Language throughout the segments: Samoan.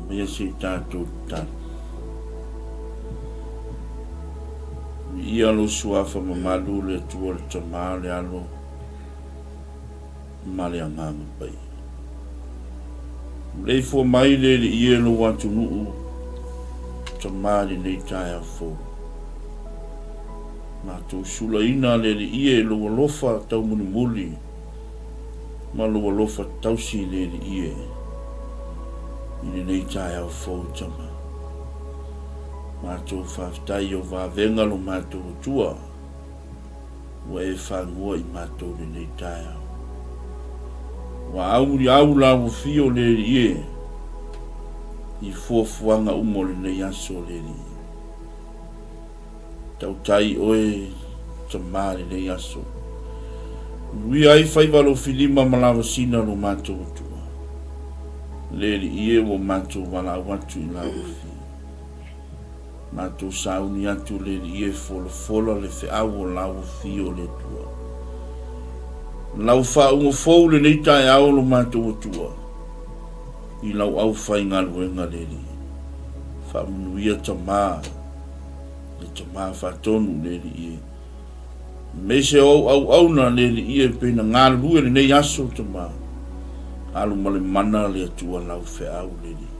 Aumaia se i tatou tatalo. Viia lou Suafa mamalu, le Atua le Tama, le Alo ma le Agaga Paia. Maleifua mai le Alii e lou atunuu, Tama i lenei taeao fou. Matou sulaina le Alii e lou alofa taumulimuli ma lou alofa tausi le Alii e i lenei taeao fou, Tama. Matou faafetai i ou vavega lo matou Atua ua e fagua i matou i lenei taeao. Ua auliau la ua fio le Alii e i fuafuaga uma o lenei aso le Alii. Tautai oe Tama i lenei aso. Manuia ai faiva lou filima ma lavasina lo matou Atua. Le Alii e ua matou valaau atu i la ua fio. Matou sauni atu le Alii e folafola le feau o la ua fio le Atua. Lau faauga fou lenei taeao lo matou Atua i lau aufaigaluega le Alii. Faamanuia Tama le Tama faatonu le Alii e. Aemaise o au auauna le Alii e pei na galulue lenei aso Tama. Alu ma le mana le Atua lau feau le Alii.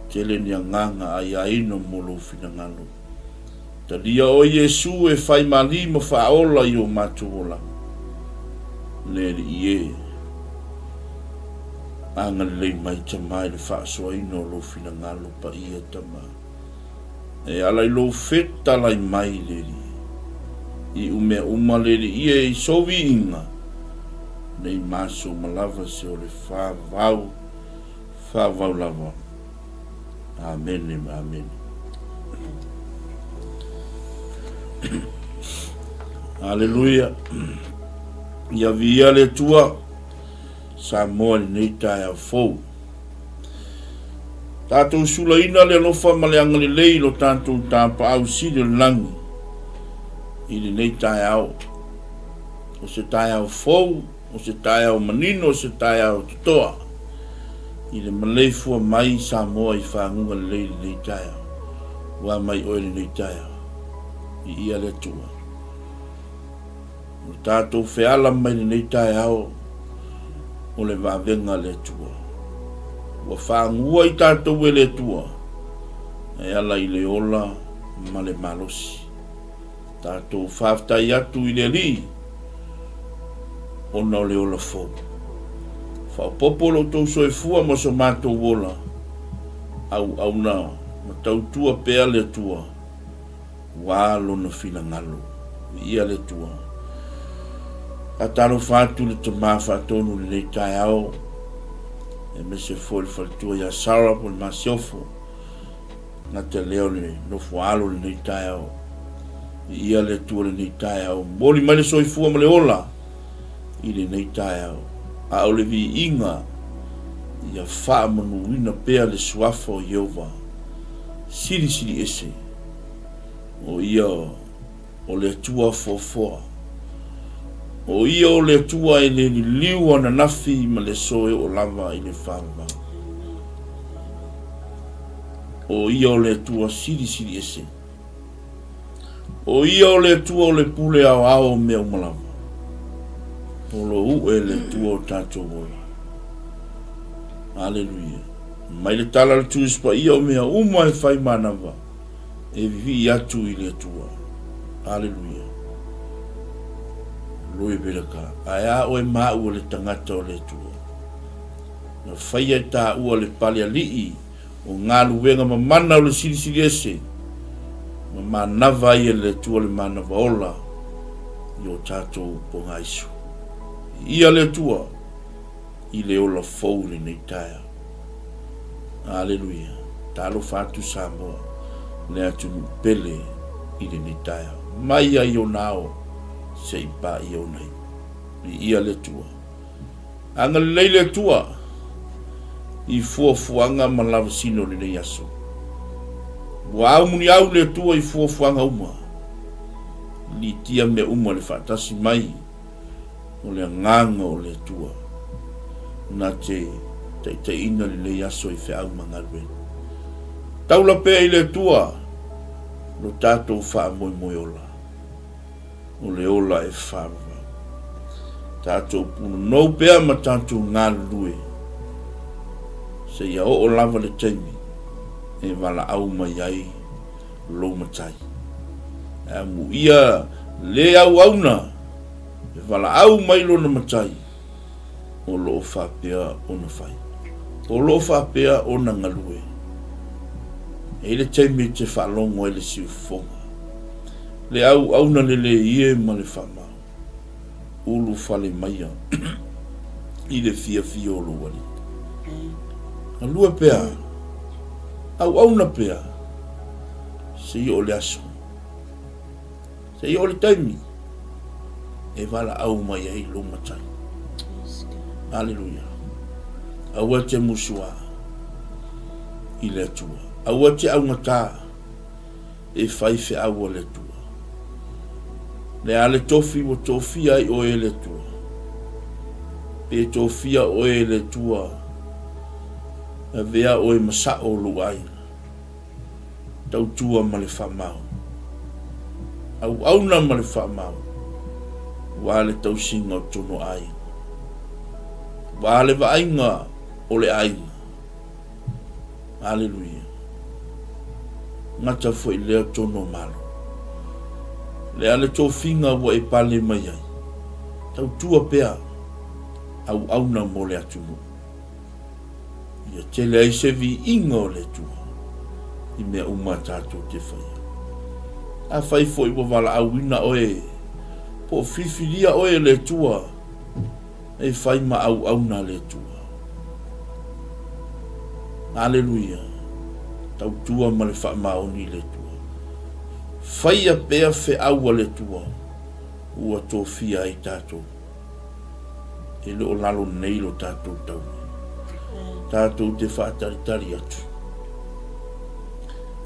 Tele ni agaga aiaina mo lou finagalo. Talia oe Iesu e fai mali ma faaola i o matou olaga. Le Alii e. Agalelei mai Tama i le faasoaina o lou finagalo paia Tama. E ala i lou fetalai mai le Alii. Iu mea uma le Alii e i sou viiga, nei maso ma lava se o le faavavau, faavavau lava. Amene ma amene. Aleluia. Ia viia le Atua, Samoa i lenei taeao fou. Tatou sulaina le alofa ma le agalelei i lo tatou Tapaau Sili o le Lagi i lenei taeao. O se taeao fou, o se taeao manino, o se taeao totoa i le maleifua mai Samoa i faguga lelei i lenei taeao. Ua mai oe i lenei taeao. Viia le Atua. O tatou feala mai lenei taeao o le vavega a le Atua. Ua fagua i tatou e le Atua e ala i le ola ma le malosi. Tatou faafetai atu i le Alii ona o le ola fou. Faaopoopo lo outou soifua ma so matou ola, auauna ma tautua pea le Atua. Ua lona finagalo. Viia le Atua. Faatalofa atu le Tama Faatonu i lenei taeao, aemaise foi le faletua ia Sarah po o le Masiofo, gata lea o le nofo alo i lenei taeao. Viia le Atua i lenei taeao. Momoli mai le soifua ma le ola i lenei taeao. A o le viiga, ia faamanuina pea le suafa o Ieova, Silisili Ese. O ia o le Atua foafoa. O ia o le Atua e le liliu ananafi ma le aso e oo lava i le faavavau. O ia o le Atua silisili ese. O ia o le Atua o le pule aoao o mea uma lava. O lo u'e le Atua o tatou ola. Aleluia. Mai le tala a le Tusi Paia o mea uma e fai manava e vivii atu i le Atua. Aleluia. Lui Beleka. Ae a oe maua le tagata o le Atua. Na faia e taua le pale alii o galuega mamana o le Silisili Ese ma manava ai e le Atua le manava ola i o tatou pogaisu. Ia le Atua i le ola fou i lenei taeao. Aleluia. Talofa atu Samoa, le atunuu pele i lenei taeao. Mai ai ona ao se i paia ona iu. Viia le Atua. Agalelei le Atua i fuafuaga ma lavasina o lenei aso. Ua aumuniau le Atua i fuafuaga uma. Litia mea uma le faatasi mai o le agaga o le Atua na te. Taitaiina lenei aso i feau ma galuega. Taula pea i le Atua lo tatou faamoemoe ola, o le ola e faavavau. Tatou punonou pea ma tatou galulue seia oo lava le taimi e valaau mai ai lou Matai. Ae amuia le auauna e valaau mai lona Matai o lo o faapea ona fai, o lo o faapea ona galue. E i ai le taimi e te faalogo ai le siufofoga, le auauna lelei e ma le faamau, ulufale maia i le fiafia o lou Alii. Galue pea, auauna pea, seia oo le aso. Seia oo le taimi e valaau mai ai lou Matai. Aleluia. Aua e te musuā i le Atua. Aua e te augatā e fai feau a le Atua. Le a le tofi ua tofia ai oe e le Atua. Pe tofia oe e le Atua, avea oe ma sao o lou aiga. Tautua ma le faamaoni. Auauna ma le faamaoni, ua le tausiga o tonu aiga. Ua le vaaiga o le aiga. Aleluia. Gata foi lea tonu o Malo. Le a le tofiga ua e pale mai ai. Tautua pea auauna mo le atunuu. Ia tele ai se viiga o le Atua i mea uma a tatou te faia. Afai foi ua valaauina oe, po o filifilia oe e le Atua e fai ma auauna a le Atua. Aleluia! Tautua ma le faamaoni i le Atua. Faia pea feau a le Atua ua tofia ai tatou. E le o lalo nei lo tatou taui. Tatou te faatalitali atu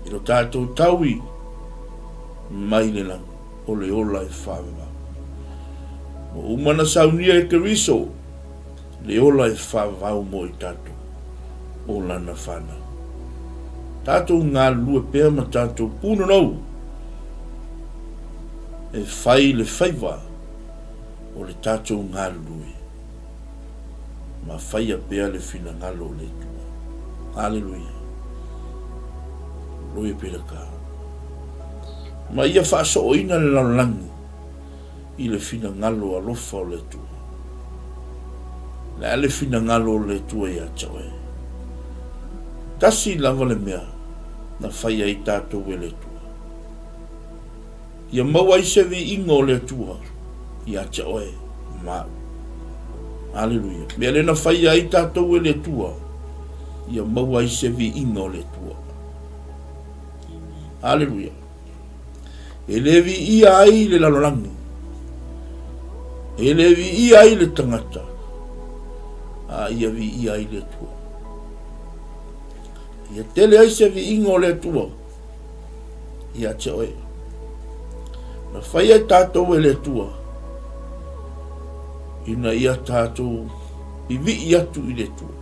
i lo tatou taui mai le lagi o le ola e faavavau. Ua uma na saunia e Keriso le ola e faavavau mo i tatou o lana whanau. Tatou galulue pea ma tatou pūnonou e fai le faiva o le tatou galulue ma faia pea le finagalo o le Atua. Aleluia. Loia pea ka. Ma ia faasooina le lalolagi i le finagalo alofa o le Atua. Le a le finagalo o le Atua ia te oe. Tasi lava le mea na fai ai tatou e le Atua. Ia maua ai se viiga o le Atua ia te oe ma au. Aleluia. Mea lea na faia ai tatou e le Atua, ia maua ai se viiga o le Atua. Aleluia. E le viia ai le lalolagi, e le viia ai le tagata, a ia viia ai le Atua. Ia tele ai se viiga o le Atua ia te oe. Na fai ai tatou e le Atua ina ia tatou vivii atu i le Atua.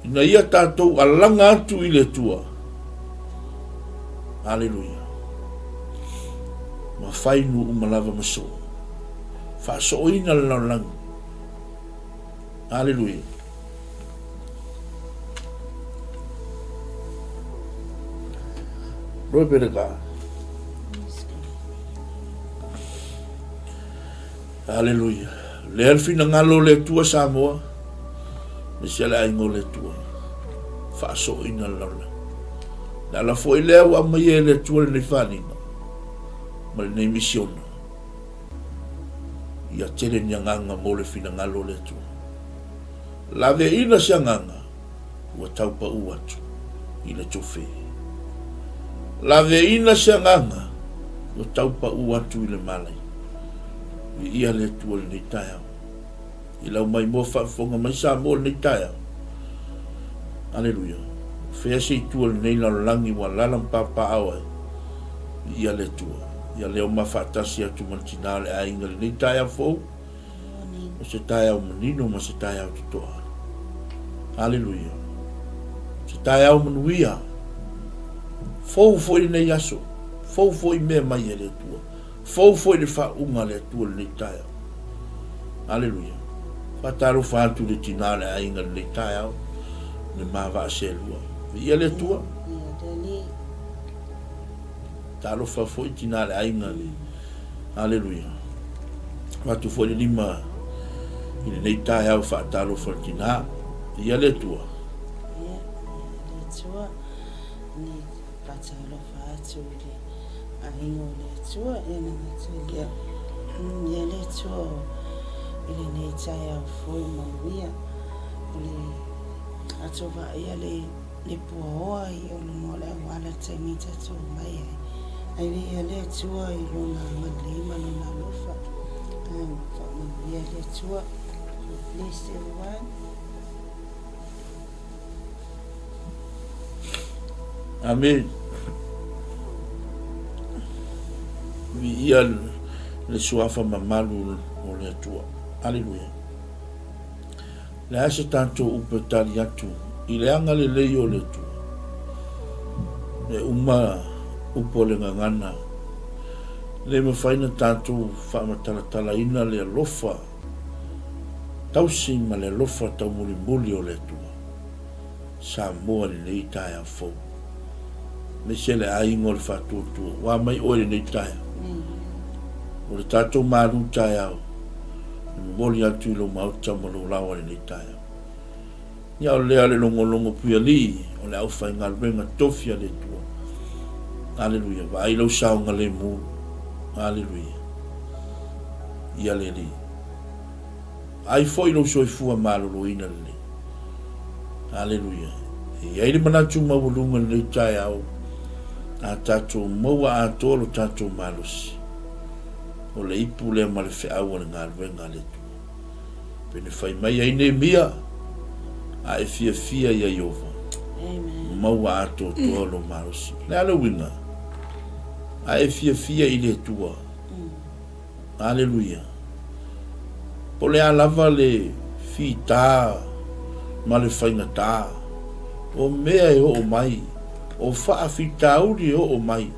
Ina ia tatou alaga atu i le Atua. Aleluia. Ma fai nu uma lava ma soo. Faasooina le lalolagi. Aleluia. Glory be to God. Aleluia. Lea le finagalo o le Atua Samoa, aemaise le aiga o le Atua, faasooina le lalolagi. Le ala foi lea ua aumaia e le Atua lenei faaaliga ma lenei misiona. Ia tele ni agaga mo le finagalo o le Atua. Laveina se agaga ua taupaū atu i le tofe. Laveina se agaga ua taupaū atu i le malai. Viia le Atua i lenei taeao. I lau maimoa faafofoga mai Samoa i lenei taeao. Aleluia. O fea se itu o lenei lalolagi ua alaala ma papaaao ai? Viia le Atua. Ia leo ma faatasi atu ma le tina o le aiga i lenei taeao fou. O se taeao manino ma se taeao totoa. Aleluia. Se taeao manuia. Fou foi lenei aso. Fou foi mea mai e le Atua. Fou foi le faauuga a le Atua i lenei taeao. Aleluia. Faatalofa atu i le tina o le aiga i lenei taeao, le ma vaa seelua. Viia le Atua. Talofa foi tina o le aiga. Aleluia. Avatu foi le lima i lenei taeao faatalofa i le tina. Viia le Atua. Ia, le Atua. Faatalofa atu i le aiga o le Atua, e nagatalia ia le Atua i lenei taeao foi manuia. O le ato vaaia le le puaoa i o luga o le auala i le taimi tatou omai ai. Ai viia le Atua i lona agalelei ma lona alofa. Faamanuia le Atua. God bless everyone. Amen. Viia le suafa mamalu o le Atua. Aleluia. Le a se tatou upu e tali atu i le agalelei o le Atua. E uma upu o le gagana. Le mafai na tatou faamatalatalaina le alofa tausi ma le alofa taumulimuli o le Atua. Samoa i lenei taeao fou. Aemaise le aiga o le faatuatua. Ua mai oe i lenei taeao. O le tatou malu taeao, e momoli atu i lou maota ma lou laoa i lenei taeao. Ia o lea le logologo puialii o le aufaigaluega tofi a le Atua. Aleluia. Vaai lou saogalemu. Aleluia. Ia le Alii. Ai foi lou soifua maloloina lelei. Aleluia. E i ai le manatu maualuga i lenei taeao, a tatou maua atoa lo tatou malosi, o le ipu lea ma le feau a le galuega a le Atua. Pene fai mai ai Neemia, A e fiafia ia Ieova, maua atoatoa lou malosi. O le a le uiga? A e fiafia i le Atua, Aleluia! Po o le a lava le fita ma le faigata o mea e oo mai, o faafitauli e oo mai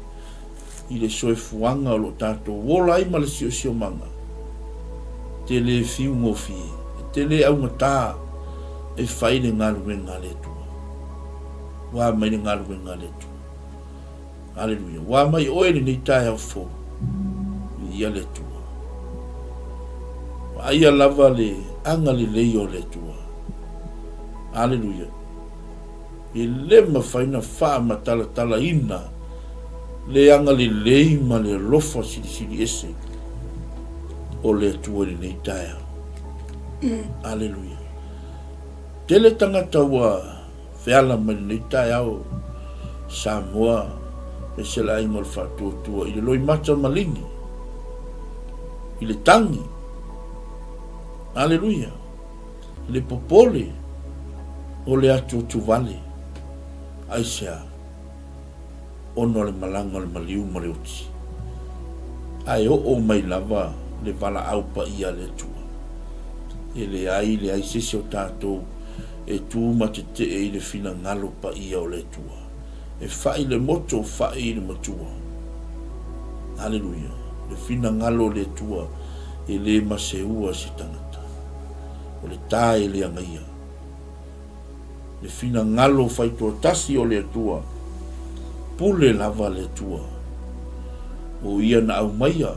i le soifuaga o lo o tatou ola ai ma le siosiomaga, e te le fiugofie, e te le augata e fai le galuega a le Atua. Ua mai le galuega a le Atua. Aleluia. Ua mai oe lenei taeao fou. Viia le Atua. Vaaia lava le agalelei o le Atua. Aleluia. E le mafai na faamatalatalaina le agalelei ma le alofa silisili ese o le Atua i lenei taeao. Aleluia. Tele tagata ua Feala mai lenei taeao Samoa ese le aiga o le faatuatua i le loimata maligi, i le tagi, aleluia, i le popole o le atuatuvale, aisea? Ona o le malaga o le maliu ma le oti, ae oo mai lava le valaau paia a le Atua. E leai, leai se isi o tatou e tu ma tetee i le finagalo paia o le Atua. E fa'i le moto, fa'i le matua. Aleluia! Le finagalo o le Atua e le maseua se tagata. O le ta e le agaia. Le finagalo faitoatasi o le Atua, pule lava le Atua. O Ia na aumaia,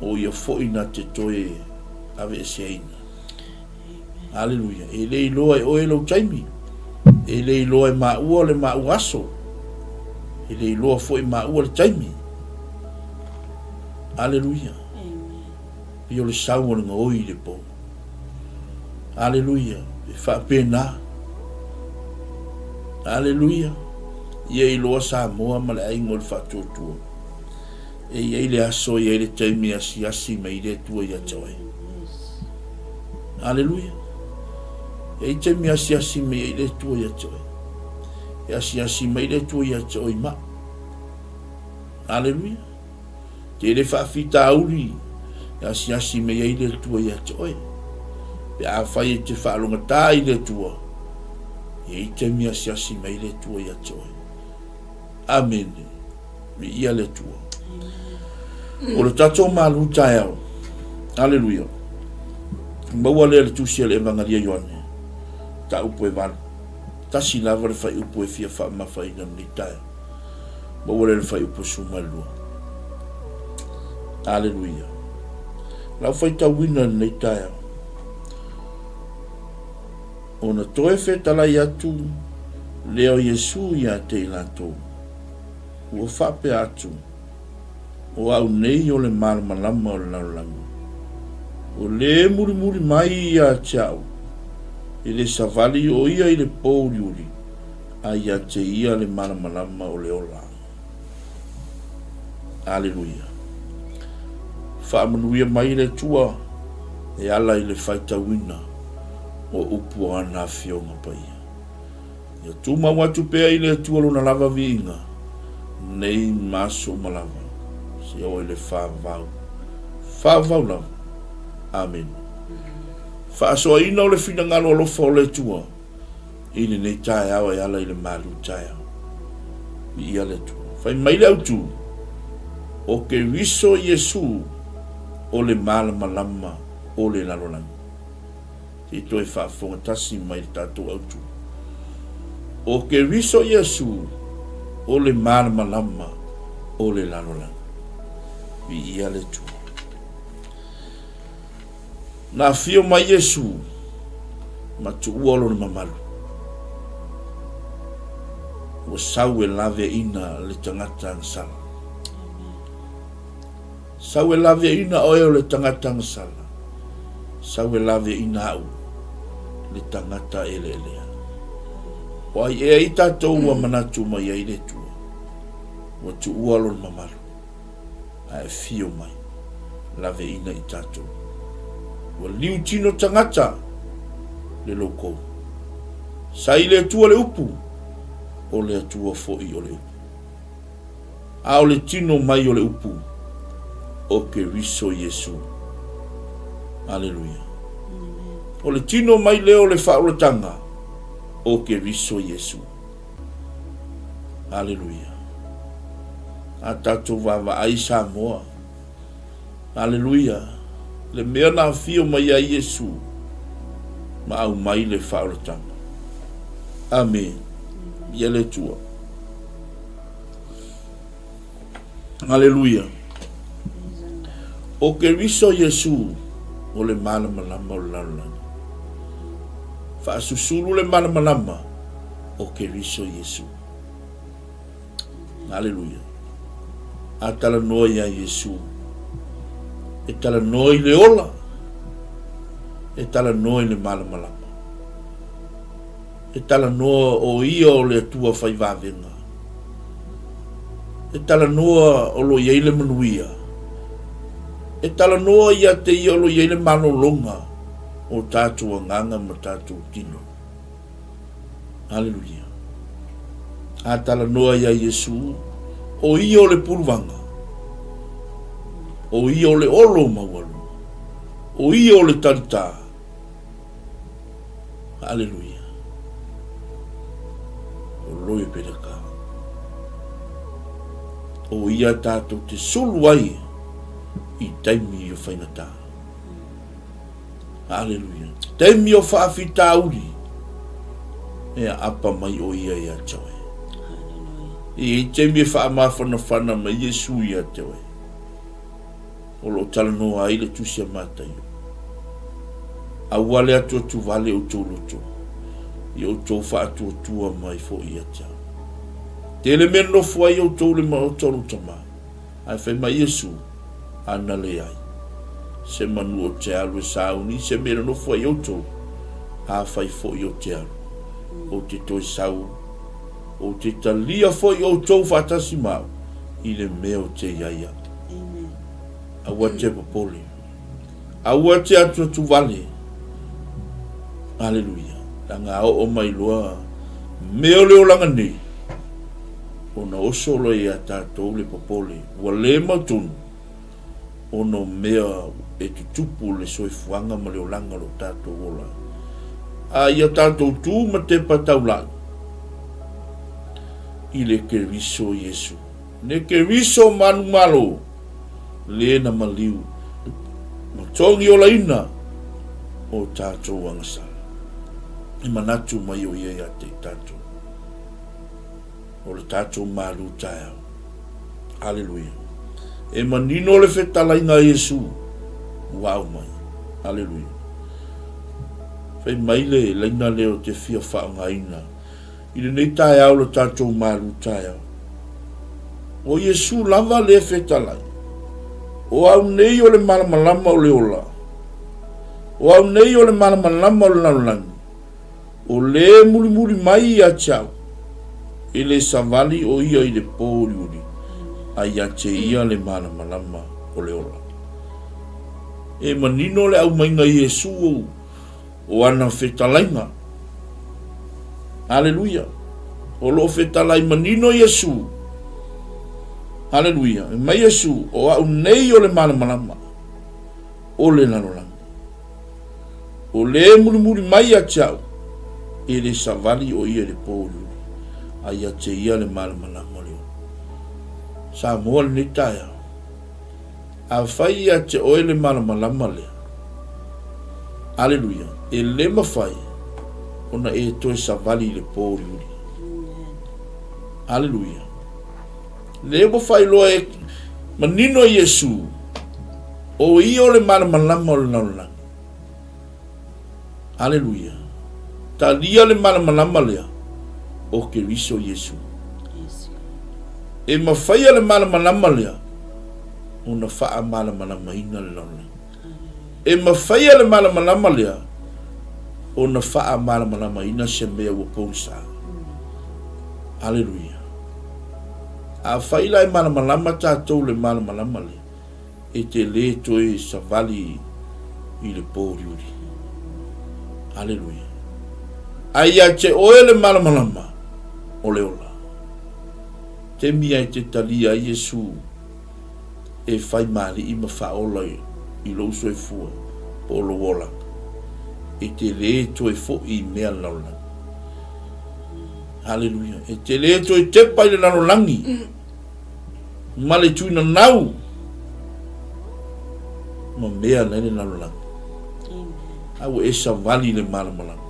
o Ia foi na te toe aveeseaina. Aleluia. E le iloa e oe lou taimi. E le iloa e maua le maua aso. E le iloa foi maua le taimi. Aleluia. Pei o le sau o le gaoi i le po. Aleluia. E faapena. Aleluia. Ia iloa Samoa ma le aiga o le faatuatua. E i ai le aso, e i ai le taimi e asiasi mai ai le Atua ia te oe. Aleluia. E i ai taimi e asiasi mai ai le Atua ia te oe. E asiasi mai le Atua ia te oe i maa. Aleluia. Tele faafitauli e asiasi mai ai le Atua ia te oe. Pe afai e te faalogata i le Atua, E i ai taimi e asiasi mai ai le Atua ia te oe. Amene. Viia le Atua. O le tatou malu taeao. Aleluia. Maua lea le tusi a le Evagalia Ioane. Mataupu e 8. Tasi lava le faiupu e fia faamamafaina i lenei taeao. Maua lea le faiupu 12. Aleluia. Lau faitauina i lenei taeao. Ona toe fetalai atu lea o Iesu ia te i latou, ua faapea atu, O au nei o le malamalama o le lalolagi. O le mulimuli mai ia te au, e le savali o ia i le pōuliuli, a ia te ia le malamalama o le ola. Aleluia. Faamanuia mai le Atua e ala i le faitauina o upu o ana Afioga Paia. Ia tumau atu pea i le Atua Lona lava viiga, nei ma aso uma lava, seia oo i le faavavau, faavavau lava. Amene. Faasoaina o le finagalo alofa o le Atua i lenei taeao e ala i le malu taeao. Viia le Atua. Fai mai le autu, O Keriso Iesu o le malamalama o le lalolagi. Se i toe faafofoga tasi mai le tatou autu. O Keriso Iesu o le malamalama o le lalolagi. Viia le Atua. Na afio mai Iesu ma tuua lona mamalu. Ua sau e laveaina le tagata agasala. Sau e laveaina oe o le tagata agasala. Sau e laveaina au le tagata eleelea. O ai ea i tatou ua manatu mai ai le Atua, ua tuua lona mamalu. Ae afio mai, laveina i tatou. Ua liu tino tagata le loukou. Sa i le Atua le upu, o le Atua foi o le upu. A o le tino mai o le upu, o Keriso Iesu. Aleluia. O le tino mai lea o le faaolataga, o Keriso Iesu. Aleluia. A tatou vaavaai Samoa. Aleluia. Le mea na afio mai ai Iesu ma aumai le faaolataga. Amene. Ia le Atua. Aleluia. O Keriso Iesu o le malamalama o le lalolagi. Faasusulu le malamalama o Keriso Iesu. Aleluia. A talanoa iā Iesu, e talanoa i le ola, e talanoa i le malamalama. E talanoa o Ia o le Atua fai vavega. E talanoa o lo o i ai le manuia. E talanoa ia te Ia o lo o i ai le malologa o tatou agaga ma tatou tino. Aleluia. A talanoa iā Iesu, o Ia o le puluvaga, o Ia o le olo maualuga, o Ia o le talitā. Aleluia. O loe peleka. O ia tātou te sulu ai i taimi o faigata. Aleluia. Taimi o faafitauli, e aapa mai o ia ia te oe. E i ai taimi e faamafanafana mai Iesu ia te oe. O lo o talanoa ai le Tusi a Mataio. Aua le atuatu vale outou loto, i outou faatuatua mai foi ia te au. Tele mea nofo ai outou le maota o lou tama, ae fai mai Iesu, Ana leai. Se manu o te alu e sauni se mea nofo ai outou, afai foi o te alu, ou te toe sau, ou te talia foi outou faatasi ma au i le mea o te i ai au. Aua te popole. Aua te atuatu vale. Aleluia. Leaga a oo mai loa mea o le olaga nei, ona oso loa ia tatou le popole, ua le mautonu ona o mea e tutupu le soifuaga ma le olaga o lo tatou ola. A ia tatou tu ma tepa taulai i le Keriso Iesu. Le Keriso manumalo, le na maliu ma togi olaina o tatou agasala. E manatu mai o ia ia te i tatou. O le tatou malu taeao. Aleluia. E manino le fetalaiga a Iesu ua aumai. Aleluia. Fai mai le laina lea o te fia faaaogaina i lenei taeao le tatou malu taeao. O Iesu lava lea fetalai. O au nei o le malamalama o le ola. O au nei o le malamalama o le lalolagi. O le mulimuli mai ia te au, e le savali o ia i le pōuliuli, a ia te ia le malamalama o le ola. E manino le aumaiga Iesu o, o ana fetalaiga. Aleluia. O loo fetalai manino Iesu. Aleluia. E mai Iesu, o au nei o le malamalama o le lalolagi. O le mulimuli mai ia te au, e le savali o ia i le pōuliuli, a ia te ia le malamalama o le ola. Samoa lenei taeao. Afai ia te oe le malamalama lea, aleluia, e le mafai ona e toe savali i le pōuliuli. Aleluia. Lea ua faailoa e manino e Iesu, O ia o le malamalama o le lalolagi. Aleluia. Talia le malamalama lea o Keriso Iesu. E mafaia le malamalama lea ona faamalamalamaina le lalolagi. E mafaia le malamalama lea ona faamalamalamaina se mea ua pogisa. Aleluia. Afai la e malamalama tatou le malamalama lea, e te le toe savali i le pōuliuli. Aleluia. A ia te oe le malamalama o le ola. Taimi ai te talia ai Iesu e fai māliʻi ma faaola i lou soifua po o lou olaga, e te le toe foʻi i mea lalolagi. Aleluia. E te le toe tepa i le lalolagi ma le tuinanau ma mea na i le lalolagi. A ua e savali i le malamalama.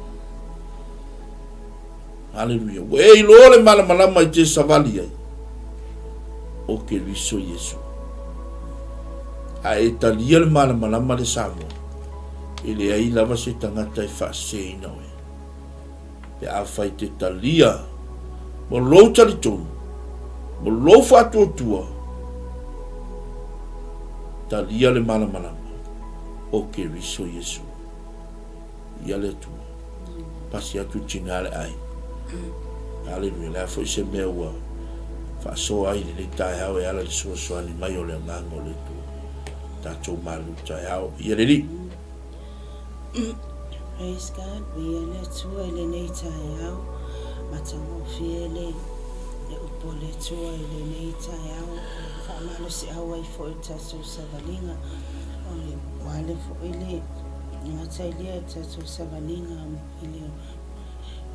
Aleluia. Ua e iloa le malamalama i te savali ai o Keriso Iesu. A e talia le malamalama le Samoa, e leai lava se tagata e faaseseina oe. Pe afai te talia mo lou talitonu, mo lou faatuatua, talia le malamalama o Keriso Iesu. Ia le Atua. Pasi atu le tina le ai. Aleluia. Le a foi se mea ua faasoa ai lenei taeao e ala i le fesoasoani mai o le Agaga o le Atua. Tatou malu taeao. Ia le Alii. Praise God, viia le Atua i lenei taeao, matagofie le le upu a le Atua i lenei taeao, faamalosiau ai foi le tatou savaliga, o le ua ale foi le gata i lea tatou savaliga i le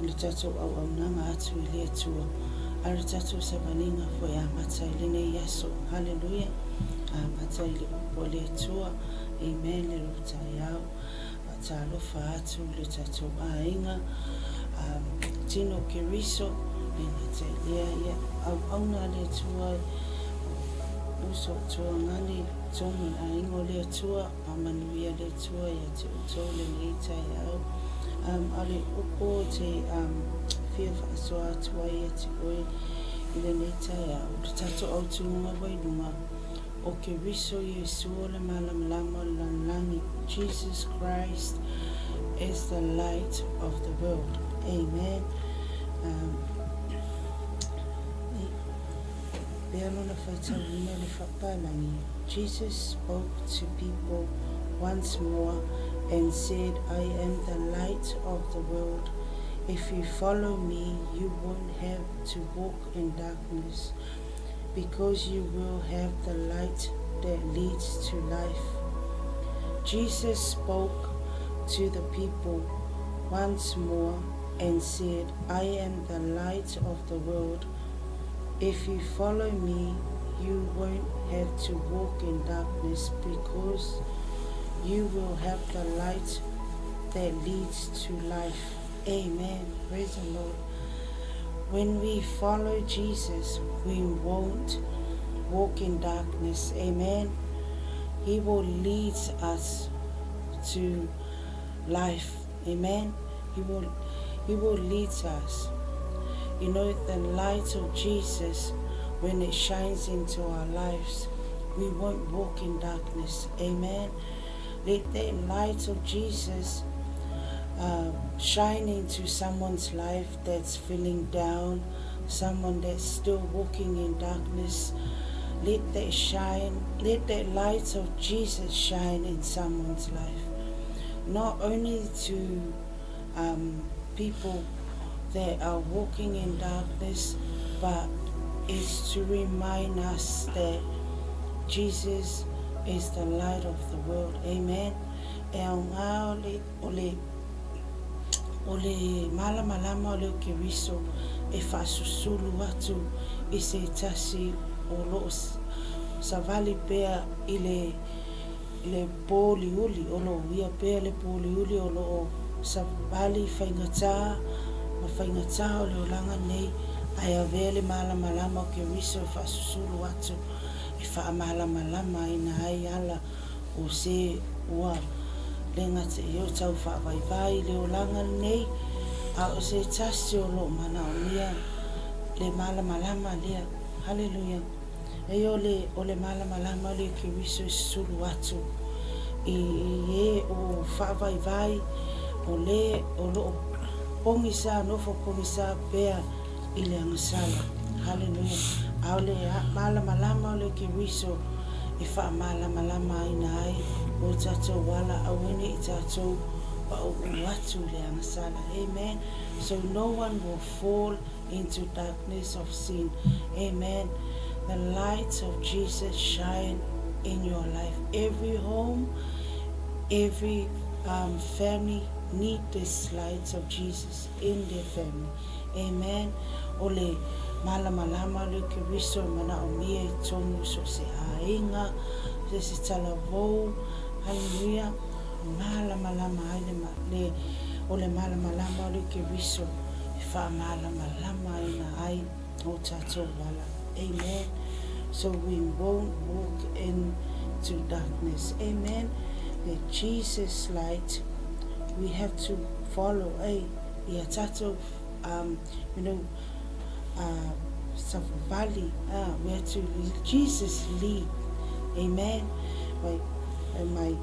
i le tatou auaunaga atu i le Atua, a o le tatou savaliga foi amata i lenei aso, haleluia, amata i le upu a le Atua. Amen le lou taeao. Faatalofa atu i lo tatou aiga, Tino Keriso, e gata i lea, ia, auauna a le Atua, uso tuagani, tonu i aiga o le Atua, faamanuia le Atua ia te outou lenei taeao. A o le upu o te fia faasoa atu ai ia te oe i lenei taeao, le tatou autuga ua i luga, O Keriso Iesu o le malamalama o le lalolagi, Jesus Christ is the light of the world. Amen. Pea lona faitauina le faapalagi, Jesus spoke to people once more and said, I am the light of the world. If you follow me, you won't have to walk in darkness. Because you will have the light that leads to life. Jesus spoke to the people once more and said, I am the light of the world. If you follow me, you won't have to walk in darkness because you will have the light that leads to life. Amen. Praise the Lord. When we follow Jesus, we won't walk in darkness. Amen. He will lead us to life. Amen. He will He will lead us. You know, the light of Jesus, when it shines into our lives, we won't walk in darkness. Amen. Let that light of Jesus uh, shine into someone's life that's feeling down, someone that's still walking in darkness. Let that shine, let that light of Jesus shine in someone's life. Not only to um, people that are walking in darkness, but it's to remind us that Jesus is the light of the world. Amen. E aoga o le, o le, o le malamalama o le Keriso e faasusulu atu i se tasi o loo savali pea i le, le pōuliuli, o loo uia pea le pōuliuli o loo savali i faigata ma faigata o le olaga nei, ae avea le malamalama o Keriso e faasusulu atu e faamalamalama ina ai ala o se ua le gata i o tau faavaivai i le olaga lenei, a o se tasi o loo manaomia le malamalama lea. Haleluia! Ei o le, o le malamalama o le Keriso e susulu atu i, i e o faavaivai, o le o loo pogisa, nofo pogisa pea i le agasala. Haleluia! A o le malamalama o le Keriso e faamalamalamaina ai o tatou ala, aua ne i tatou pauu atu i le agasala. Amen. So no one will fall into darkness of sin. Amen. The light of Jesus shine in your life. Every home, every family need this light of Jesus in their family. Amen. O le malamalama o le Keriso e manaomia i totonu so o se aiga, se se talavou. Hallelujah. Malamalama ai le, le, o le malamalama o le Keriso e faamalamalamaina ai o tatou ala. Amen. So we won't walk into darkness. Amen. The Jesus light, we have to follow. Eh? Ia tatou, you know, savavali, we have to Jesus lead. Amen. Right. And my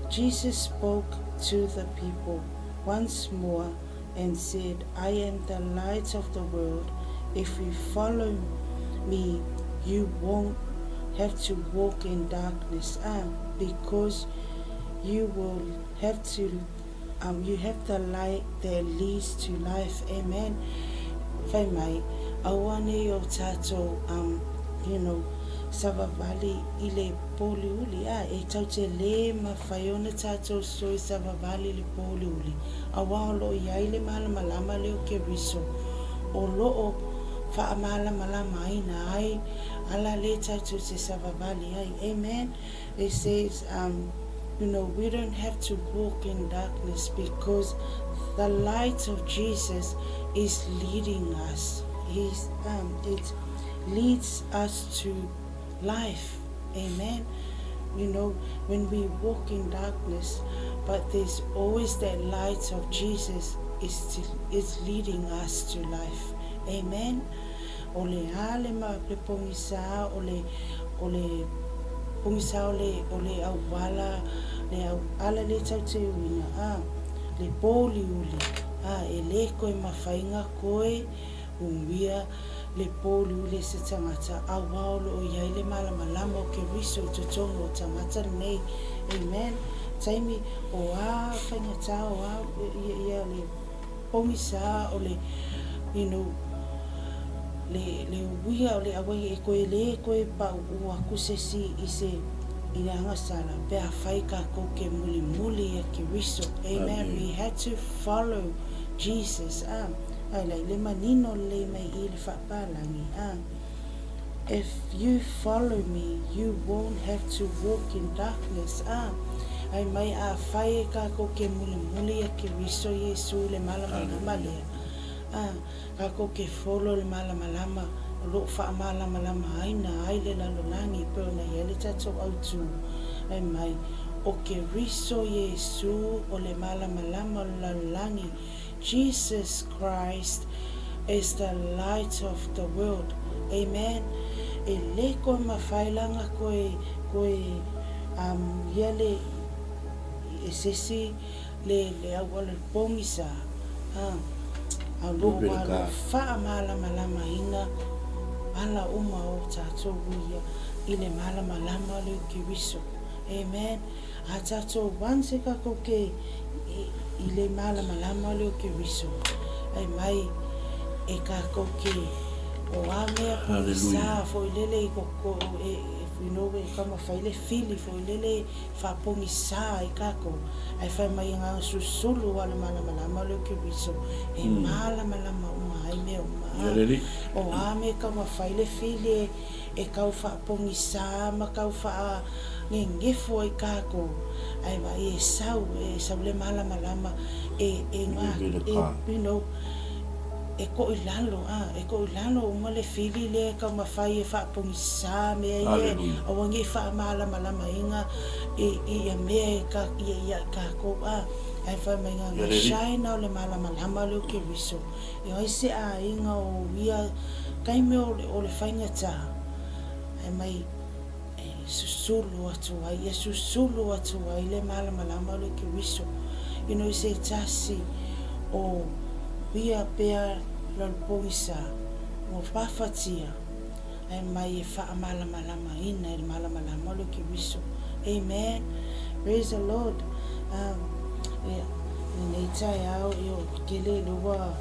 Jesus spoke to the people once more and said, I am the light of the world. If you follow me, you won't have to walk in darkness, because you will have to you have the light that leads to life. Amen. Fai mai, aua nei o tatou, you know, savavali i le pōuliuli, a e tau te lē mawhai ona tatou soi savavali i le pōuliuli, auā o loo iai le malamalama lea o Keriso, o loo faamalamalamaina ai ala lē tatou te savavali ai. Amen. It says, you know, we don't have to walk in darkness because the light of Jesus is leading us. He's, it leads us to life. Amen. You know, when we walk in darkness, but there's always that light of Jesus is, to, is leading us to life. Amen. O le a le ma le pogisa o le o le pogisa o le o le auala le au ala le tau te uiga a le pōuliuli a e lē koe mawhaiga koe uia le pōuliuli e se tagata auā o loo iai le malamalama o Keriso i totonu o tagata lenei. Amen. Taimi o a faigata o a ia ia le pogisa o le you know le le uia o le auai e koe lē koe pauu aku se isi i se i le agasala pe afai kākou ke mulimuli ia Keriso. Amen. We had to follow Jesus. A, ai la i le manino lelei mai i le faapalagi. A, if you follow me, you won't have to walk in darkness. A, ai mai afai e kākou ke mulimuli ia Keriso Iesu i le malamalama lea. A, Kākou ke follow le malamalama o lo o faamalamalamaina ai le lalolagi e pei ona i ai le tatou autū, fai mai, ʻO Keriso Iesū o le malamalama o le lalolagi, Jesus Christ is the light of the world. Amen. E le koe mawhai langa koe, koe um, ia le, e sesi le le auala le pogisa a a lo o a lo faamalamalamaina ala uma o tatou ia i le malamalama o le Keriso. Amen. A tatou once e kakou ke i le malamalama o le Keriso, ai mai e kakou ke o a mea pogisa foi lele i ko e you know e taumafai le fili foi lele Faapogisā ai kākou, ae fai mai e ngā susulu a le malamalama o le Keriso, e mālamalama uma ai mea uma. Ā, o a me taumafai le fili e, e kau faapogisā ma kau faangengefo ai kākou, ae vaai e sau, e sau le malamalama e, e ngā, e, you know, e koʻi lalo, ā, e koʻi lalo uma le fili lea e taumafai e faapogisā mea ia e aua nei faamalamalamaina i ia mea e ka, ia ia i kākou, ā, ae fai mai ngā ngā shine o le malamalama leo Keriso, e ai se āiga o ia taimi o le, o le faigata, ae mai e susulu atu ai, ia susulu atu ai le malamalama o le Keriso. You know, se tasi o ia pea lalupogisa ua pafatia, ae mai e faamalamalamaina e le malamalama o le Keriso. Amen. Praise the Lord. Um, ia, lenei taeao, ia, o kele le ua,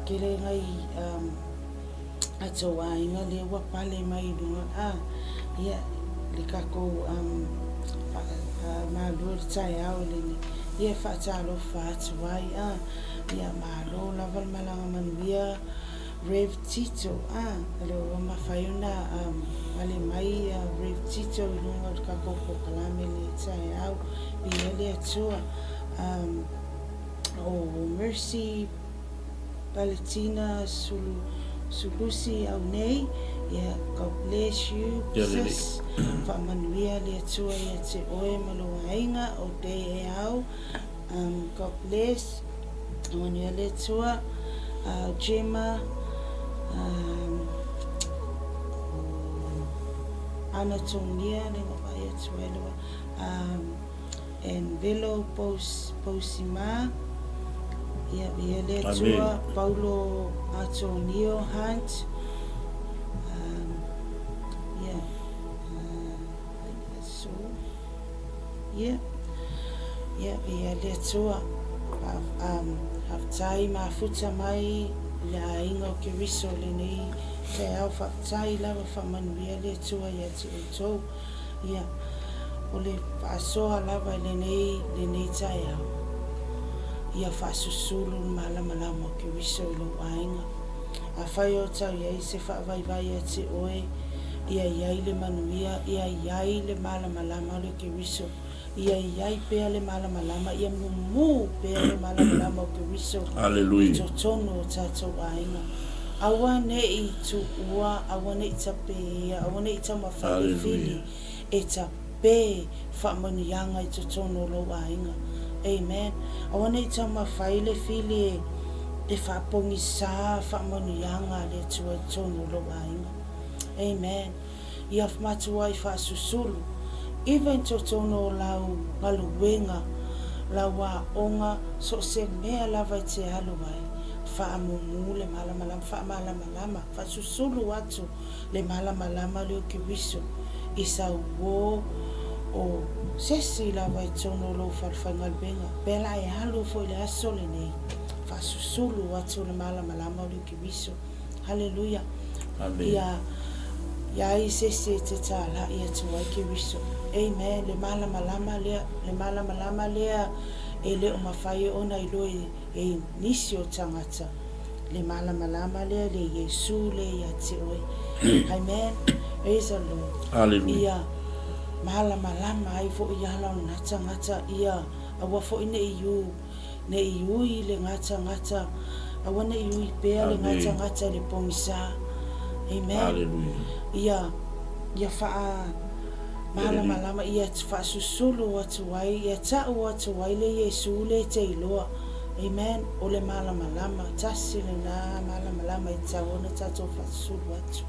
kele ngai, um, a tou aiga lea ua pale mai i luga a ia le kakou um malua le taeao lenei ia e faatalofa atu ai a ia malo lava le malaga manuia Rev Tito a le ua mafai ona um pale mai ia Rev Tito i luga o le kakou polokalame le taeao viia le Atua um o Mercy Paletina Sulu Sulusi au nei ia God bless you sis faamanuia le Atua ia te oe ma lou aiga o te e au um, God bless manuia le Atua Gemma um, Anatonia le vai atu ai lewa um, And Velo Pousima, ia, ia le Atua, Paulo Atonio Hunt, um, ia, so, ia, ia, ia le Atua, um, faafetai mafuta mai le aiga o Keriso lenei taeao, faafetai lava faamanuia le Atua ia te outou. Ia, o le faasoa lava i lenei, lenei taeao, ia faasusulu le malamalama o Keriso i lou aiga. Afai o tau i ai se faavaivai ia te oe, ia i ai le manuia, ia i ai le malamalama o le Keriso, ia i ai pea le malamalama, ia mumu pea le malamalama o Keriso i totonu o tatou aiga. Aua ne i tuua, aua ne i tapēia, aua ne i taumafai le fili e tapē faamanuiaga i totonu o lou aiga. Amen. Aua ne i taumafai le fili e, e faapogisā faamanuiaga a le Atua i totonu o lou aiga. Amen. Ia matuai faasusulu, even totonu o lau galuega, lau aoga, so o se mea lava e te alu ai, faamumu le malamalama, faamalamalama, faasusulu atu le malamalama leo Keriso i sau uo o sesi lava i totonu o lou fale faigaluega. Pea la e alu foi i le aso lenei, faasusulu atu le malamalama o leo Keriso. Haleluia. Ia Iai se isi e te tālaʻi atu ai Keriso. Amen. Le malamalama lea, le malamalama lea e le o mafai ona iloa e nisi o tagata. Le malamalama lea le Iesu lea ia te oe. Amen. Praise the Lord. Hallelujah. Ia malamalama ai foʻi ala o lena tagata ia aua foʻi neʻi u Ne i ui le gatagata, aua ne i ui pea le gatagata i le pogisa. Amen. Hallelujah. Ia, ia faa malamalama, ia faasusulu atu ai, ia tau atu ai le Iesu le te iloa. Amen. O le malamalama, tasi lena malamalama e tatau ona tatou faasusulu atu.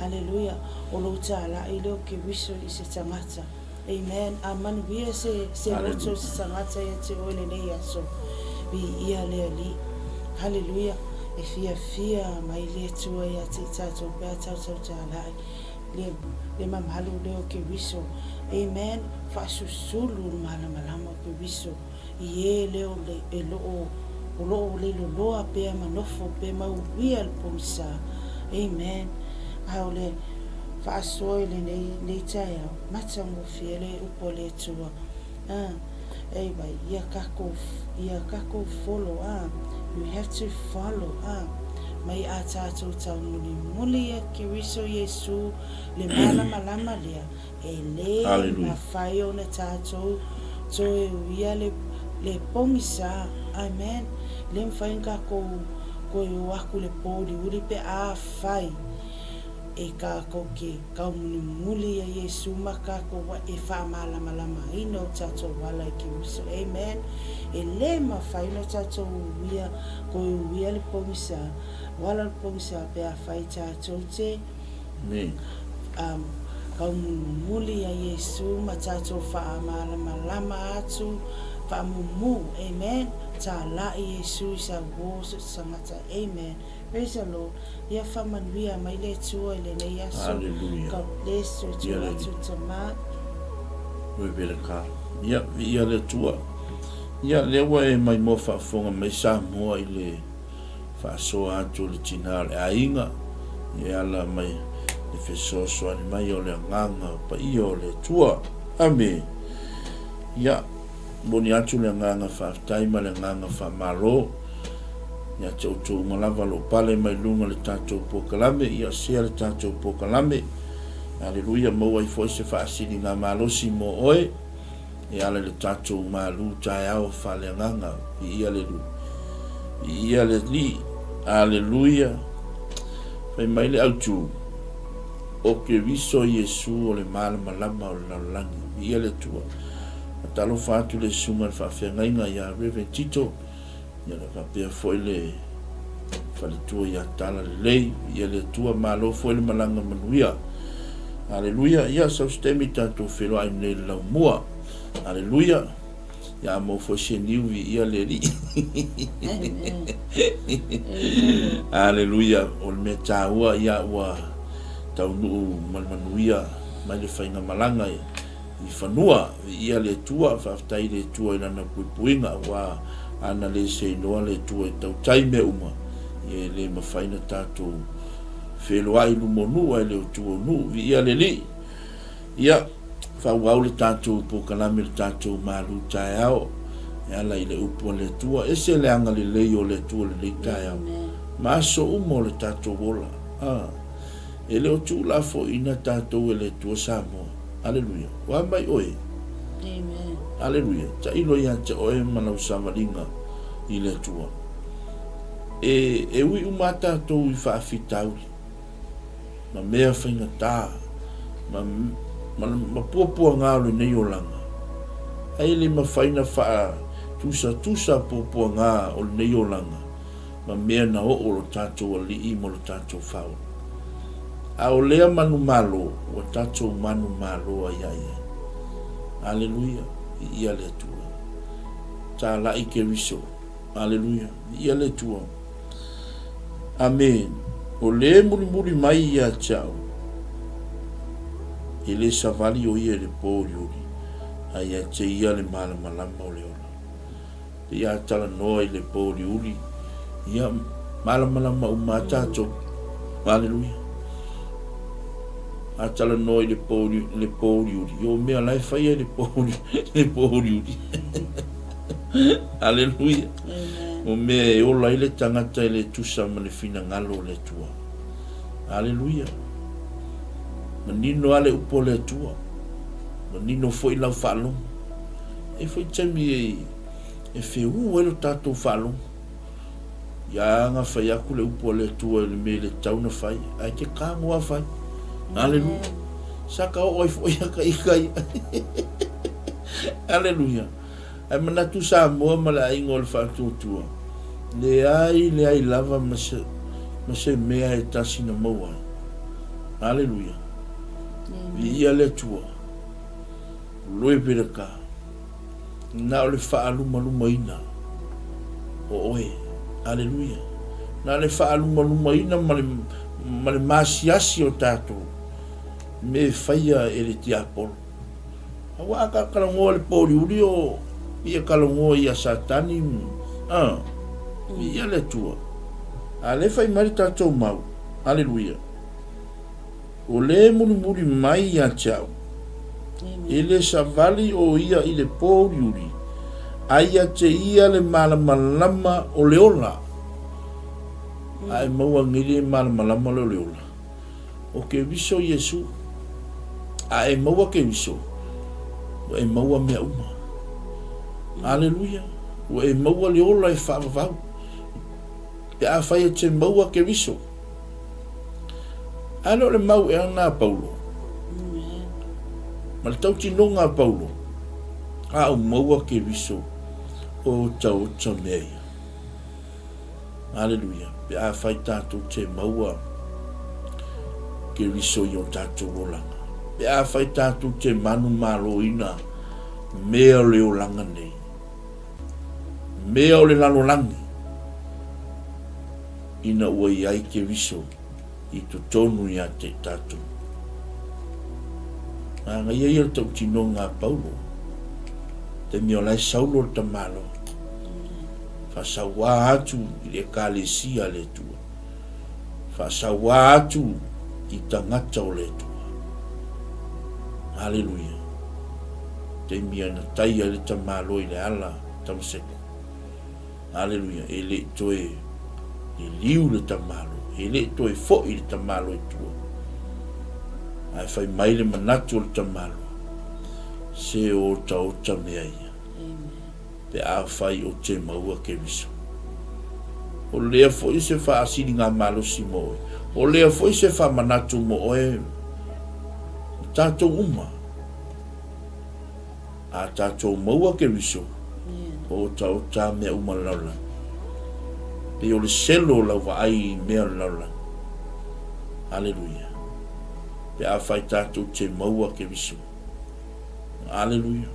Aleluia. O lou talai lea o Keriso i se tagata. Amen a manuia se se loto se tagata ia te oe lenei aso viia le Alii Haleluia e fiafia mai le Atua ia te i tatou pe a tautautalai le le mamalu lea o Keriso Amen faasusulu le malamalama o Keriso i e lea o le e loo o loo leiloloa pea ma nofo pe mauia le pogisa. Amen. A o le faasoa i lenei nei taeao, matagofie le upu a le Atua. A, ei vai, ia kakou, ia kakou follow, a, you have to follow, a, mai a tatou taumulimuli ia Keriso Iesu le malamalama lea, E lē mafai ona tatou toe uia le le pogisa. Amen. Le mafai ona takou toe o aku i le pōuliuli pe afai e kakou ke kaumulimuli ia Iesu ma kakou wa e faamalamalamaina o tatou ala i Keriso. Amen. E lē mafai ona tatou uia toe uia le pogisa, o ala o le pogisa pe afai tatou te Nei. A kaumulimuli ia Iesu ma tatou faamalamalama atu, faamumu. Amen. Talai Iesu i sa uo so se tagata. Amen. Praise the Lord. Ia faamanuia mai le Atua i lenei aso. Hallelujah. God bless you Ia to le atu tama. Oi vele ka. Ia, viia le Atua. Ia, lea ua e maimoa faafofoga mai Samoa i le faasoa atu o le tina o le aiga e ala mai le fesoasoani mai o le Agaga Paia o le Atua. Amene. Ia, momoli atu le agaga faafetai ma le agaga faamalo ia te outou uma lava o lo o pale mai luga o le tatou polokalame, ia sea le tatou polokalame. Aleluia, maua ai foi se faasiliga malosi mo oe. E ala i le tatou malu taeao faaleagaga, viia le Viia le Alii, Aleluia! Fai mai le autu, O Keriso Iesu o le malamalama o le lalolagi. Viia le Atua. Faatalofa atu le Susuga i le Faafeagaiga ia Rev. Tito, ia faapea foi le faletua ia Tala Lelei. Viia le Atua, malo foi le malaga manuia. Aleluia. Ia, sau se taimi tatou feiloai nei i le laumua. Aleluia. Ia a maua foi se niu, viia le Alii. Aleluia. O le mea taua, ia ua taunuu ma le manuia mai le faigamalaga i fanua. Viia le Atua, faafetai i le Atua i Lana puipuiga, aua ana le seinoa le Atua e tautai mea uma, ia e le mafai ona tatou feloai i luma o nuu ae le o tua o nuu. Viia le Alii. Ia, faaauau le tatou polokalame le tatou malu taeao e ala i le upu a le Atua. Ese le agalelei o le Atua i lenei taeao ma aso uma o le tatou ola. A, e le o tuulafoaiina tatou e le Atua Samoa. Aleluia. Ua mai oe. Amen. Aleluia. Tailo ia te oe ma lau savaliga i le Atua. E, e ui uma a tatou i faafitauli, ma mea faigata, ma, ma, ma puapuaga o lenei olaga. Ae le mafai na faatusatusa puapuaga o lenei olaga ma mea na oo lo tatou Alii ma lo tatou Faaola. A o lea manumalo, ua tatou manumalo ai ai ai. Aleluia, viia le Atua. Talai Keriso. Aleluia, viia le Atua. Amene. O le mulimuli mai ia te au, e le savali o ia i le pōuliuli, a ia te ia le malamalama o le ola. Pei a talanoa i le pōuliuli, ia, malamalama uma a tatou. Aleluia. A talanoa i le le pōuliuli, o mea la e fai ai le le pōuliuli. Aleluia. O mea e ola ai le tagata e le tusa ma le finagalo o le Atua. Aleluia. Manino lava le upu a le Atua. Manino foi lau faalogo. E foi taimi e, e feuu ai lo tatou faalogo. Ia na fai atu le upu a le Atua i le mea e le tatau ona fai, ae te tago lava fai. Aleluia. Sa ka oo ai foi ata ita ia. Aleluia. Ae manatu Samoa ma le aiga o le faatuatua, leai, leai lava ma se, ma se mea e tasi na maua ai. Aleluia. Viia le Atua. Glory be to God. Na o le faalumalumaina o oe. Aleluia. Na o le faalumalumaina ma le, ma le masiasi o tatou me faia e le tiapolo. Aua a ka kalagoa le pōliuli o ia kalagoa ia Satani, a, ia le Atua. A le fai mai le tatou mau. Aleluia. O le mulimuli mai ia te au, e le savali o ia i le pōuliuli, a ia te ia le malamalama o le ola. A e maua nei le malamalama lea o le ola. O Keriso Iesu. A e maua Keriso, ua e maua mea uma. Aleluia. Ua e maua le ola e faavavau. Pe afai e te maua Keriso, A le o le mau ea lena a Paulo? Ma le tautinoga a Paulo, a ou maua Keriso, o otaota mea ia. Aleluia. Pe afai tatou te maua Keriso i o tatou olaga. Pe afai tatou te manumaloina mea o le olaga nei, mea o le lalolagi, ina ua i ai Keriso i totonu ia te tatou. Manaia ia le tautinoga a Paulo, taimi o la e Saulo le tamaloa, faasauā atu i le Ekalesia a le Atua, faasauā atu i tagata o le Atua. Aleluia. Taimi ana tai ai le tamaloa i le ala Tamaseko. Aleluia, e le i toe liliu le tamalo, e le i toe foi le tamalo i tua. Ae fai mai le manatu o le tamalo, se otaota mea ia, pe afai o te maua Keriso. O lea foi se faasiligamalosi mo oe, o lea foi se faamanatu mo oe, ma tatou uma. A tatou maua Keriso, o otaota mea uma o le lalolagi. Pei o le selo o lau vaai i mea o le lalolagi. Aleluia. Pe afai tatou te maua Keriso. Aleluia.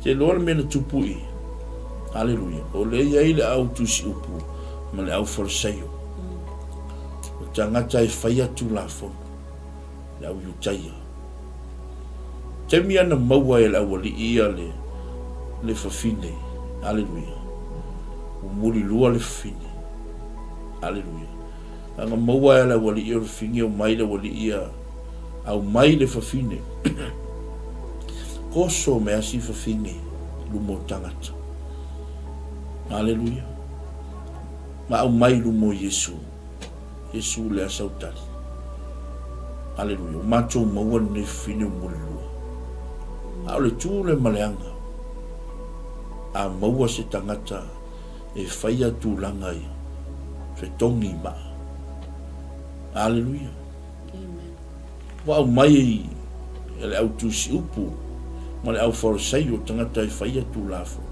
Te iloa le mea na tupu i. Aleluia. O lea i ai le au tusi upu ma le au Farisaio. O tagata e faia Tulafono. Le au Iutaia. Taimi ana maua e le aualii ia le, le fafine. Aleluia. Ua mulilua le fafine. Aleluia. Ana maua e le aualii o le fafine, omai le aualii ia, aumai le fafine. Koso me asi fafine luma o tagata. Aleluia. Ma aumai luma o Iesu. Iesu le asa utali. Aleluia. Ua matou maua lenei fafine o mulilua. A o le tu le ma le aga, a maua se tagata e faia tulaga ia, fetogi i maa. Aleluia. Ua aumai e le au tusi upu ma le au Farisaio tagata e faia Tulafono.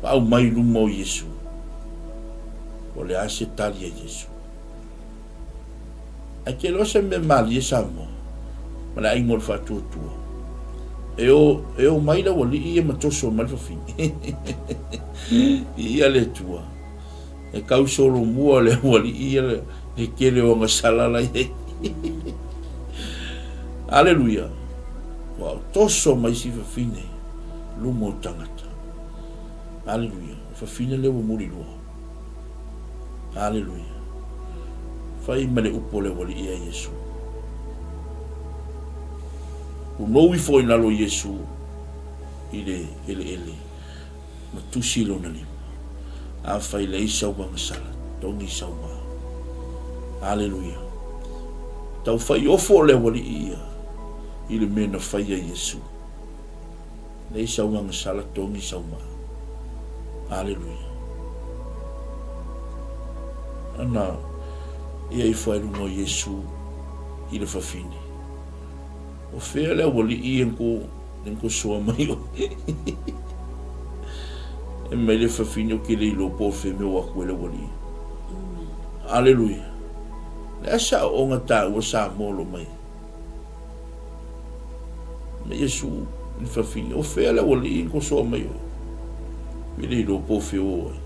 Ua aumai i luma o Iesu. O le a se tali a Iesu? Ae te iloa se mea malie Samoa ma le aiga o le faatuatua. E o, e o mai le aualii ia ma toso mai le fafine. Viia le Atua. E kau solomua le aualii ia le tele o agasala la i ai. Aleluia. Ua toso mai si fafine luma o tagata. Aleluia. O fafine lea ua mulilua. Aleluia. Fai ma le upu a le aualii ia Iesu. Unou ifo i lalo Iesu i le eleele ma tusi lona lima. Afai leai sau agasala, togi sau maa. Aleluia. Tau fai ofo le aualii ia i le mea na faia Iesu. Leai sau agasala, togi sau maa. Aleluia. Ana ia ifo ai luga o Iesu i le fafine. O fea le aualii e nko soa mai oe? E mai le fafine o ke le iloa po o fea mea o aku ai le aualii. Aleluia. Le a se aoaoga taua Samoa o lo o mai? Mai Iesu i le fafine, o fea le aualii e nko soa mai oe? E le iloa po o fea o ai.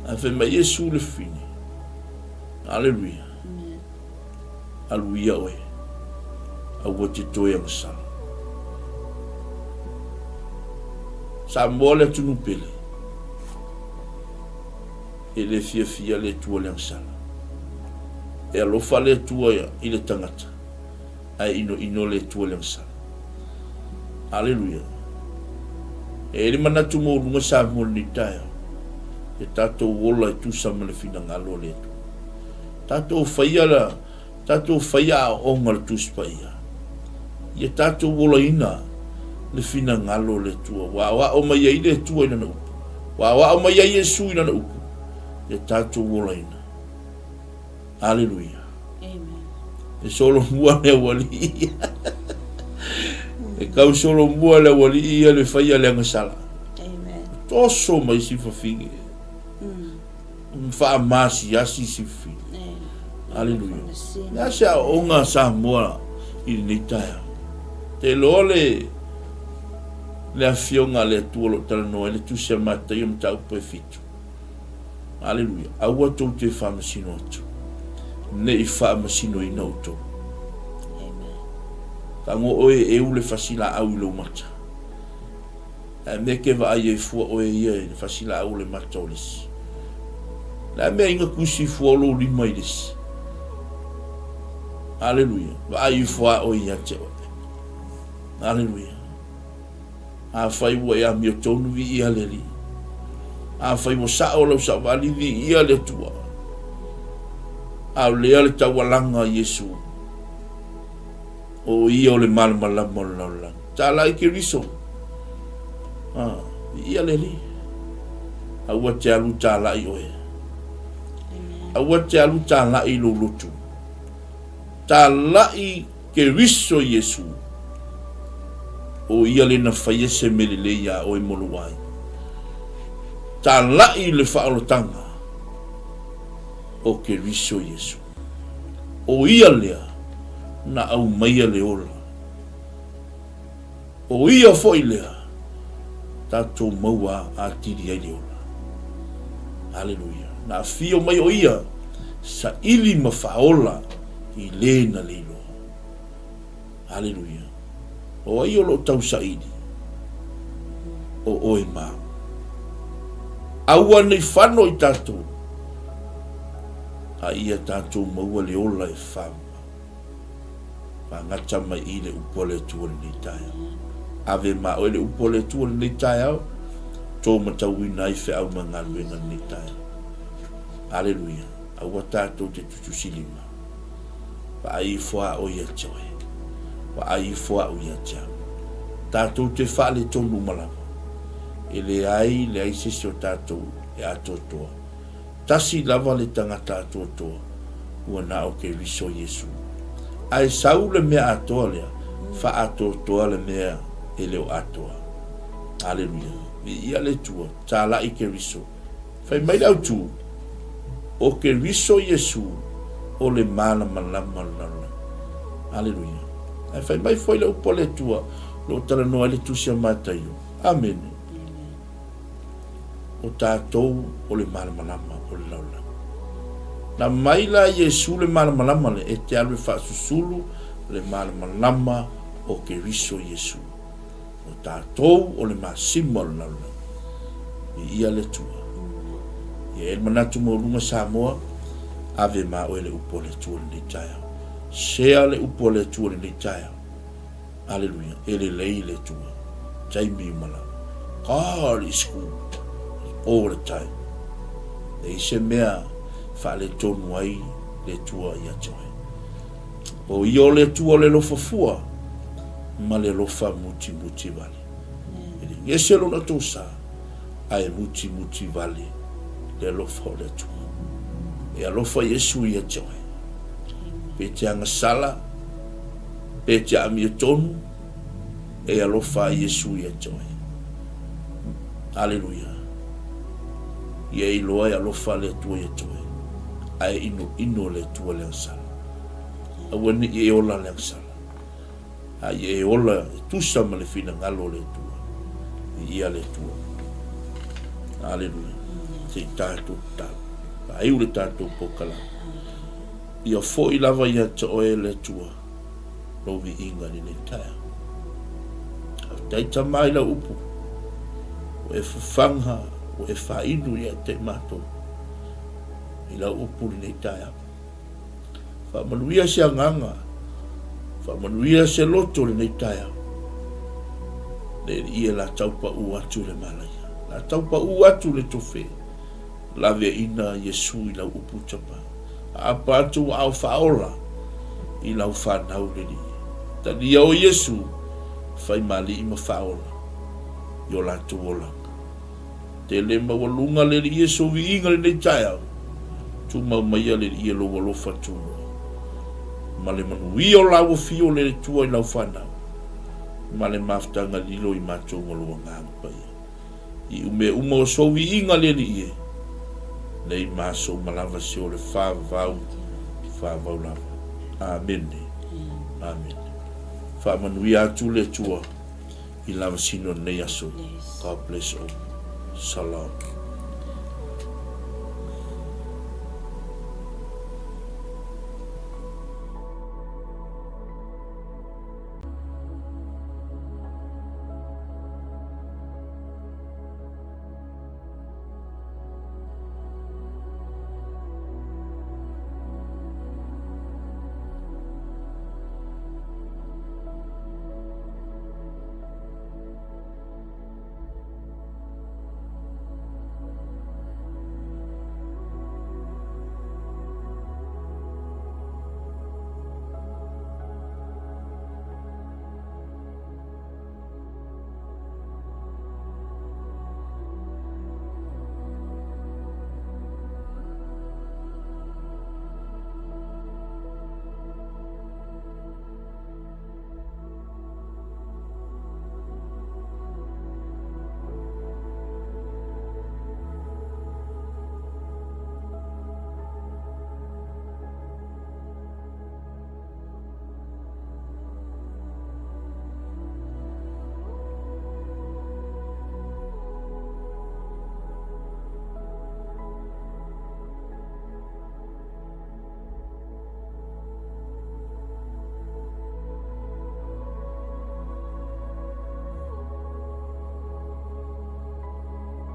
Ae fai mai Iesu i le fafine, Aleluia. Alu ia oe, aua te toe agasala. Samoa le atunuu pele, e le fiafia le Atua le agasala. E alofa le Atua i le tagata, ae inoino le Atua le agasala. Aleluia. E i ai le manatu maualuga Samoa i lenei taeao, ia tatou ola e tusa ma le finagalo o le Atua. Tatou faia la, tatou faia aoaoga o le Tusi Paia. Ia tatou olaina le finagalo o le Atua, ua aoao mai ai le Atua i Lana upu, ua aoao mai ai Iesu i Lana upu, ia tatou olaina. Aleluia. Amen. E solomua le aualii ia. E kau solomua le aualii ia le faia le agasala. Amen. Toso mai si fafine. Faamasiasi si fafine. Aleluia. Le a se aoaoga a Samoa i lenei taeao? Te iloa le le afioga a le Atua o lo o talanoa ai le Tusi a Mataio mataupu e fitu. Aleluia. Aua tou te faamasino atu, ne i faamasinoina outou. Tago oe e eu le fasi laau i lou mata. Ae mea ke vaai ai fua oe ia i le fasi laau o le mata o le isi. Le a mea inga kusi fua o lou lima i le isi. Aleluia. Vaai ifo a oe ia te oe. Aleluia. Afai ua e amiotonu, viia le Alii. Afai ua sao lau savali, viia le Atua. A o lea le taualaga a Iesu, o ia o le malamalama o le lalolagi. Tala i Keriso. Ah, viia le Alii. Aua te alu talai oe. Aua te alu talai i lou lotu. Talai Keriso Iesu, o Ia le na faia se mea lelei iā oe mo lou aiga. Talai le faaolataga o Keriso Iesu. O Ia lea na aumaia le ola. O Ia foi lea tatou maua atili ai le ola. Aleluia. Na afio mai o Ia, saili ma faaola i le na le iloa. Aleluia. O ai o lo o tausaili? O oe ma au. Aua nei fano i tatou, a ia tatou maua le ola e fama. Faagata mai i le upu a le Atua lenei taeao. Ave ma oe le upu a le Atua lenei taeao, tō matauina ai feau ma galuega lenei taeao. Aleluia. Aua tatou te tutusilima. Vaai ifo a oe ia te oe. Vaai ifo au ia te au. Tatou te faaletonu uma lava. E leai, leai se isi o tatou e atoatoa. Tasi lava le tagata atoatoa, ua na o Keriso Iesu. Ae sau le mea atoa lea, faaatoatoa le mea e le o atoa. Aleluia. Viia le Atua, talai Keriso. Fai mai le autu, O Keriso Iesu o le malamalama o le lalolagi. Aleluia. Ae fai mai foi le upu a le Atua, o lo o talanoa ai le Tusi a Mataio. Amene. O tatou o le malamalama o le lalolagi. Na mai la Iesu le malamalama lea e te alu e faasusulu le malamalama o Keriso Iesu. O tatou o le masima o le lalolagi. Viia le Atua. Ia e le manatu maualuga Samoa, ave ma oe le upu a le Atua i lenei taeao. Share le upu a le Atua i lenei taeao. Aleluia. E lelei le Atua. Taimi uma lava. God is good all the time. Leai se mea e faaletonu ai le Atua ia te oe. O ia o le Atua o le alofa fua ma le alofa mutimuti vale. E le gese lona tosa, ae mutimuti vale le alofa o le Atua. E alofa Iesu ia te oe. Pe te agasala, pe te amiotonu, e alofa ai Iesu ia te oe. Aleluia. Ia e iloa e alofa le Atua ia te oe, ae inoino le Atua le agasala. Aua ne i e ola le agasala, a ia e ola e tusa ma le finagalo o le Atua. Viia le Atua. Aleluia. Se i tatou tatalo. Faaiu le tatou polokalame. Ia foi lava ia te oe le Atua lou viiga i lenei taeao. Faafetai Tama i lau upu, ua e fafaga, ua e faainu ia te i matou i lau upu i lenei taeao. Faamanuia se agaga, faamanuia se loto i lenei taeao. Le alii e la tau pau atu le malaia, la tau pau atu le tofe. Laveaiina Iesu i lau upu tama. Aapa atu ua ao faaola i lau fanau le Alii. Talia o Iesu fai ma alii ma faaola i o latou olaga. Tele maualuga le Alii Iesu o viiga lenei taeao. Tumau maia le Alii e lou alofa tunoa ma le manuia o lau afio le Atua i lau fanau ma le mafutaga lilo i matou ma lou Agaga Paia. I ume uma o sou viiga le Alii e, nei ma aso uma lava se o le favau, favau lava. Amene. Amene. Faamanuia atu le Atua i lavasino lenei aso. God bless all. Shalom.